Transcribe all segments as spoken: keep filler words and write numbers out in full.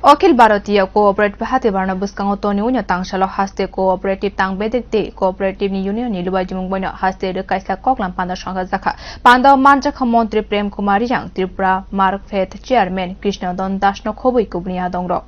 Akhil Bharatiya Cooperative Hati Barna bwskango toni uino tangsalo haste cooperative tang bedek tei cooperative ni union ni lubajimung boino haste rwk kaisa koklam panda songkha jakha. Panda o manjakha Montri Prem Kumar Riyang, Tripura Markfed Chairman Krishna Don Das no khobwi kubuni adongrok.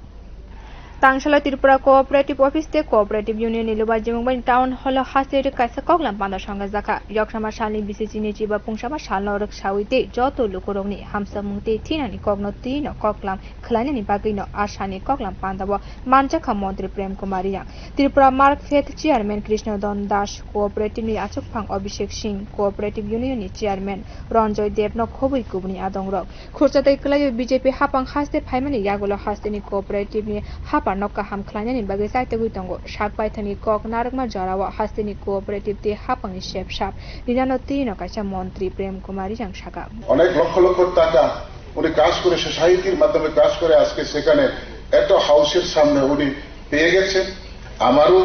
Tangsalo Tripura Cooperative Office tei Cooperative Union ni lubajimung boino Town Hall o haste rwk kaisa koklam panda songkha jakha. Yoksama salni bisi chini chiba pungsama salno rwksawi tei joto lukurokni hamsamung tei thinani kokno twi no koklam khwlainani bagwino asani koklam pandao manjakha Montri Prem Kumar Riyang, Tripura Markfed Chairman Krishna Don Das, Cooperative ni achukphang Abhishek Singh, Cooperative Union ni Chairman Ranjoy Deb no khobwi kubuni adongrok. Khurcha tei kwlaio B J P hapang haste phaimani yagulo hasteni Cooperative ni haparno kaham khwlainani bagwi chaitogwi tongo. Sak baithangni kok narwkma jorao hasteni Cooperative tei hapangni sepsap rinano twi no kaisa Montri Prem Kumar Riyang sakha. অনেক লক্ষ লক্ষ টাকা উনি কাজ করে, সোসাইটির মাধ্যমে কাজ করে আজকে সেখানে এত হাউসের সামনে উনি পেয়ে গেছেন। আমারও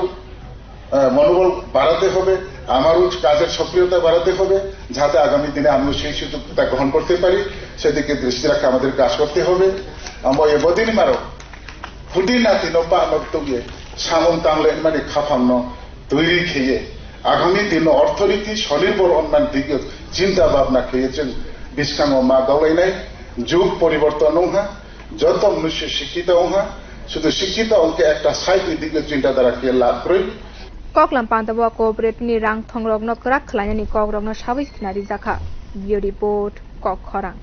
আহ, মনোবল বাড়াতে হবে, আমারও কাজের সক্রিয়তা বাড়াতে হবে, যাতে আগামী দিনে আমিও সেই সুযোগটা গ্রহণ করতে পারি। সেদিকে দৃষ্টি রাখে আমাদের কাজ করতে হবে। Amo ebodini maro hudi nati no pa nok tugye samung tangle mani khapang no twiwi kheye agami dino orthoriti sonirbor onman digyo chinta bhabna kheye chwng biskango ma dolainai. Jug poriborton wngha, joto mnusu sikita wngha, sudu sikita wngkhe ekta side ni digyo chinta dara kheye lab kwrwi. Koklam panda bo cooperative ni rang thongrokno kwrak khwlainani kokrokno sawi khna rijakha. Bureau Report, Kok Khorang.